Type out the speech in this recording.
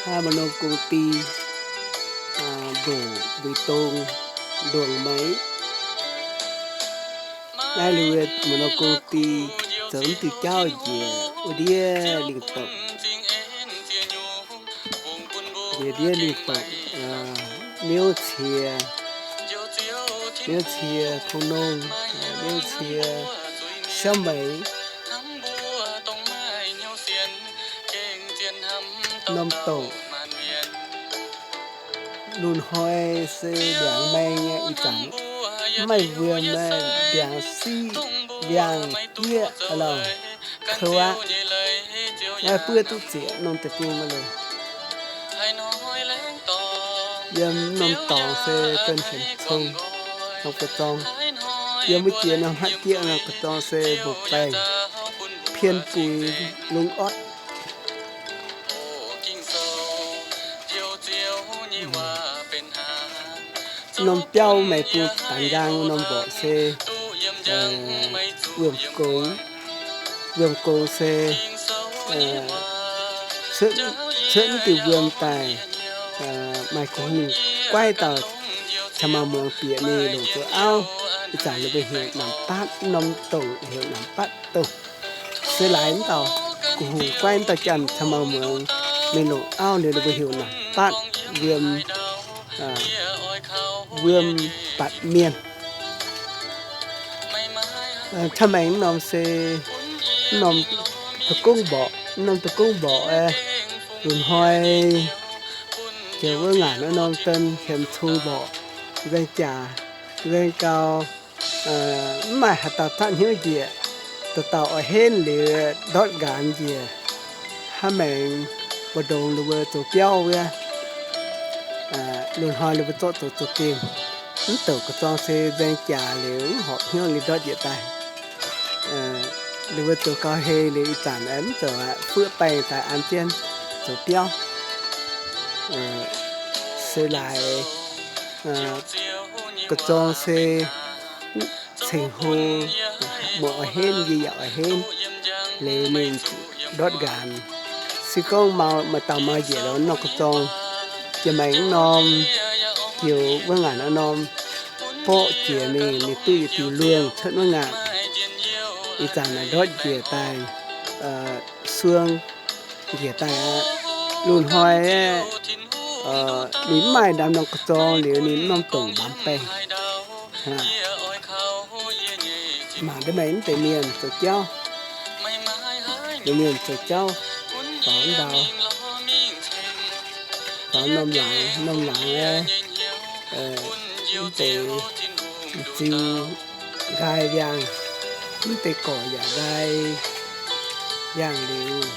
Naaiv maaih norm công ty, ndoqc mbu'ndongx nduangx meix. Naaiv liuz maaih norm công ty zoux mv diuh jauv njiec wuov ndiev lingh doqc. Njiec ndiev lingh doqc, miuv cie, miuv cie kungx nongh, miuv cie siauv meix. Norm doqc lunx hnoi se ndiangx maeng nyei ih zanc, mv maaih wuom, ndiangx siqv, ndiangx jieqv aqv lorqc. Kouv aqv. Naaiv buov duqv zieqc norm deic-bung aqv lorqc. Yiem norm dorngx se benx cong, norm ga'zorng. Yiem wuov jiex norm haaix jieqv norm ga'zorng se mbungv baengh, pien buix, lungh ortv. Norm biauv maaih bung baanx nqaang norm mborqc se wuom-gongx. Wuom-gongx se cuotv, cuotv diuh wuom daaih, maaih ga'hungh guaiv dauh caux maaih muangx bieqc ninh longc zoux auv. Ih zanc ninh mbuo heuc namx batv, norm dongh heuc namx batv dongh. Se laaix mv dauh ga'hungh guaiv mv dauh janx caux maaih muangx mingh longc auv liuz ninh mbuo heuc namx batv wuom, wuom batv mienh. Ca'maengx norm se norm da'gongv mborqc, norm da'gongv mborqc, lunx hnoi jiex wuov ngaanc norm den hiemx cung mborqc, nzaeng jaax, nzaeng gau, mv maaih haaix dauh zatv hnyouv njiec, dauh dauh oix henv liuz ndortv nqaanx njiec, hnangv maengx mbu'ndongx ninh mbuo zoux biauv wuov. Lunx hnoi ninh mbuo zorqv zoux zoux gengh, mv douc ga'zorng se nzaeng jaax liuz mv horpc hnyouv liuz ndortv njiec daaih. Ninh mbuo zoux gau hei liuz ih zanc mv zoux aqv, fuoqv baengh daaih an jienv zoux biauv. Se laaix ga'zorng se ceng-hlo, muoz oix henv, yie yaac oix henv, liuz ninh ndortv nqaanx. Se gorngv maaih dauh mau njiec lorz norm ga'zorng, jiex maengx norm, jiex wuov ngaanc norm, borqv jiex mingh, ninh duqv yietc diuh luongh cuotv wuov ngaanc. Ih zanc naaic ndortv njiec daaih, suong njiec daaih aqv. Lunx hnoi ninh mv maaih ndaamv norm ga'zorng liuz ninh mv norm dongc mbaamz baengh. Mangc deix meih mv deix mienh zoux jauv, deix mienh zoux jauv, faaux ndau, faaux norm laangz, norm laangz aeqv, mv deix ziux nqaai ndiangx, mv deix gorqv yaac nqaai ndiangx liuz,